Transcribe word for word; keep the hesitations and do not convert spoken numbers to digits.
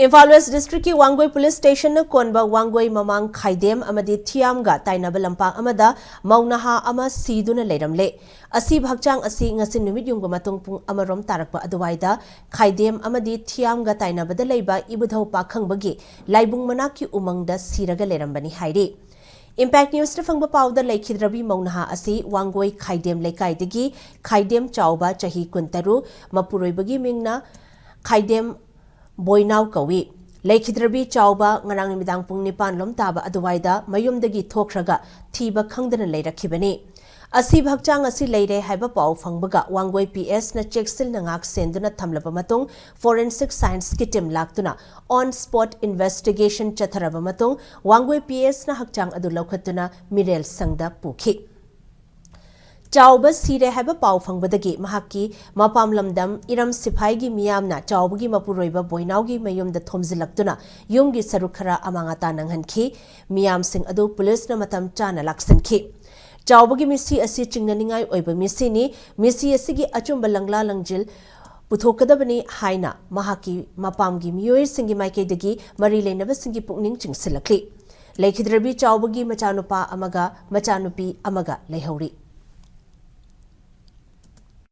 Imphal west ꯗꯤꯁꯇ꯭ꯔꯤꯛꯀꯤ Wangoi police ꯁ꯭ꯇꯦꯁꯟꯅ ꯀꯣꯟꯕ ꯋꯥꯡꯒꯣꯏ ꯃꯃꯥꯡ ꯈꯥꯏꯗꯦꯝ ꯑꯃꯗꯤ ꯊꯤꯌꯥꯝꯒ ꯇꯥꯏꯅꯕ ꯂꯝꯄꯥꯛ ꯑꯃꯗ ꯃꯧ ꯅꯍꯥ ꯑꯃ ꯁꯤꯗꯨꯅ ꯂꯩꯔꯝꯂꯦ꯫ ꯑꯁꯤꯕ ꯍꯛꯆꯥꯡ ꯑꯁꯤ ꯉꯁꯤ ꯅꯨꯃꯤꯠ ꯌꯨꯡꯕ ꯃꯇꯨꯡ ꯄꯨꯡ ꯑꯃꯔꯣꯝ ꯇꯥꯔꯛꯄ ꯑꯗꯨꯋꯥꯏꯗ ꯈꯥꯏꯗꯦꯝ ꯑꯃꯗꯤ ꯊꯤꯌꯥꯝꯒ ꯇꯥꯏꯅꯕꯗ ꯂꯩꯕ ꯏꯕꯨꯙꯧ ꯄꯥꯈꯪꯕꯒꯤ ꯂꯥꯏꯕꯨꯡ ꯃꯅꯥꯛꯀꯤ ꯎꯃꯪꯗ ꯁꯤꯔꯒ ꯂꯩꯔꯝꯕꯅꯤ ꯍꯥꯏꯔꯤ꯫ ꯏꯝꯄꯦꯛ ꯅ꯭ꯌꯨꯁꯇ ꯐꯪꯕ ꯄꯥꯎꯗ ꯂꯩꯈꯤꯗ꯭ꯔꯕꯤ ꯃꯧ ꯅꯍꯥ ꯑꯁꯤ ꯋꯥꯡꯒꯣꯏ ꯈꯥꯏꯗꯦꯝ ꯂꯩꯀꯥꯏꯗꯒꯤ ꯈꯥꯏꯗꯦꯝ ꯆꯥꯎꯕ ꯆꯍꯤ ꯀꯨꯟꯇꯔꯨꯛ, ꯃꯄꯨꯔꯣꯏꯕꯒꯤ ꯃꯤꯡꯅ ꯈꯥꯏꯗꯦꯝ ꯕꯣꯏꯅꯥꯎ ꯀꯧꯏ꯫ ꯂꯩꯈꯤꯗ꯭ꯔꯕꯤ ꯆꯥꯎꯕ ꯉꯔꯥꯡ ꯅꯨꯃꯤꯗꯥꯡ ꯄꯨꯡ ꯅꯤꯄꯥꯟ ꯂꯣꯝ ꯇꯥꯕ ꯑꯗꯨꯋꯥꯏꯗ ꯃꯌꯨꯝꯗꯒꯤ ꯊꯣꯛꯈ꯭ꯔꯒ ꯊꯤꯕ ꯈꯪꯗꯅ ꯂꯩꯔꯛꯈꯤꯕꯅꯤ꯫ ꯑꯁꯤꯕ ꯍꯛꯆꯥꯡ ꯑꯁꯤ ꯂꯩꯔꯦ ꯍꯥꯏꯕ ꯄꯥꯎ ꯐꯪꯕꯒ ꯋꯥꯡꯒꯣꯏ ꯄꯤ ꯑꯦꯁꯅ ꯆꯦꯛꯁꯤꯟꯅ ꯉꯥꯛ ꯁꯦꯟꯗꯨꯅ ꯊꯝꯂꯕ ꯃꯇꯨꯡ, ꯐꯣꯔꯦꯟꯁꯤꯛ ꯁꯥꯏꯟꯁꯀꯤ ꯇꯤꯝ ꯂꯥꯛꯇꯨꯅ ꯑꯣꯟ ꯁ꯭ꯄꯣꯠ ꯏꯟꯚꯦꯁꯇꯤꯒꯦꯁꯟ ꯆꯠꯊꯔꯕ ꯃꯇꯨꯡ, ꯋꯥꯡꯒꯣꯏ ꯄꯤ ꯑꯦꯁꯅ ꯍꯛꯆꯥꯡ ꯑꯗꯨ ꯂꯧꯈꯠꯇꯨꯅ ꯃꯤꯔꯦꯜ ꯁꯪꯗ ꯄꯨꯈꯤ꯫ ꯆꯥꯎꯕ ꯁꯤꯔꯦ ꯍꯥꯏꯕ ꯄꯥꯎ ꯐꯪꯕꯗꯒꯤ ꯃꯍꯥꯛꯀꯤ ꯃꯄꯥꯝ ꯂꯝꯗꯝ ꯏꯔꯝ ꯁꯤꯐꯥꯏꯒꯤ ꯃꯤꯌꯥꯝꯅ ꯆꯥꯎꯕꯒꯤ ꯃꯄꯨꯔꯣꯏꯕ ꯕꯣꯏꯅꯥꯎꯒꯤ ꯃꯌꯨꯝꯗ ꯊꯣꯝꯖꯤꯜꯂꯛꯇꯨꯅ ꯌꯨꯝꯒꯤ ꯁꯔꯨꯛ ꯈꯔ ꯑꯃꯥꯡ ꯑꯇꯥ ꯅꯪꯍꯟꯈꯤ꯫ ꯃꯤꯌꯥꯝꯁꯤꯡ ꯑꯗꯨ ꯄꯨꯂꯤꯁꯅ ꯃꯇꯝ ꯆꯥꯅ ꯂꯥꯛꯁꯤꯟꯈꯤ꯫ ꯆꯥꯎꯕꯒꯤ ꯃꯤꯁꯤ ꯑꯁꯤ ꯆꯤꯡꯅꯅꯤꯡꯉꯥꯏ ꯑꯣꯏꯕ ꯃꯤꯁꯤꯅꯤ꯫ ꯃꯤꯁꯤ ꯑꯁꯤꯒꯤ ꯑꯆꯨꯝꯕ ꯂꯪꯂꯥ ꯂꯪꯖꯤꯜ ꯄꯨꯊꯣꯛꯀꯗꯕꯅꯤ ꯍꯥꯏꯅ ꯃꯍꯥꯛꯀꯤ ꯃꯄꯥꯝꯒꯤ ꯃꯤꯑꯣꯏꯁꯤꯡꯒꯤ ꯃꯥꯏꯀꯩꯗꯒꯤ ꯃꯔꯤ ꯂꯩꯅꯕꯁꯤꯡꯒꯤ ꯄꯨꯛꯅꯤꯡ ꯆꯤꯡꯁꯤꯜꯂꯛꯂꯤ꯫ ꯂꯩꯈꯤꯗ꯭ꯔꯕꯤ ꯆꯥꯎꯕꯒꯤ ꯃꯆꯥꯅꯨꯄꯥ ꯑꯃꯒ ꯃꯆꯥꯅꯨꯄꯤ ꯑꯃꯒ ꯂꯩꯍꯧꯔꯤ꯫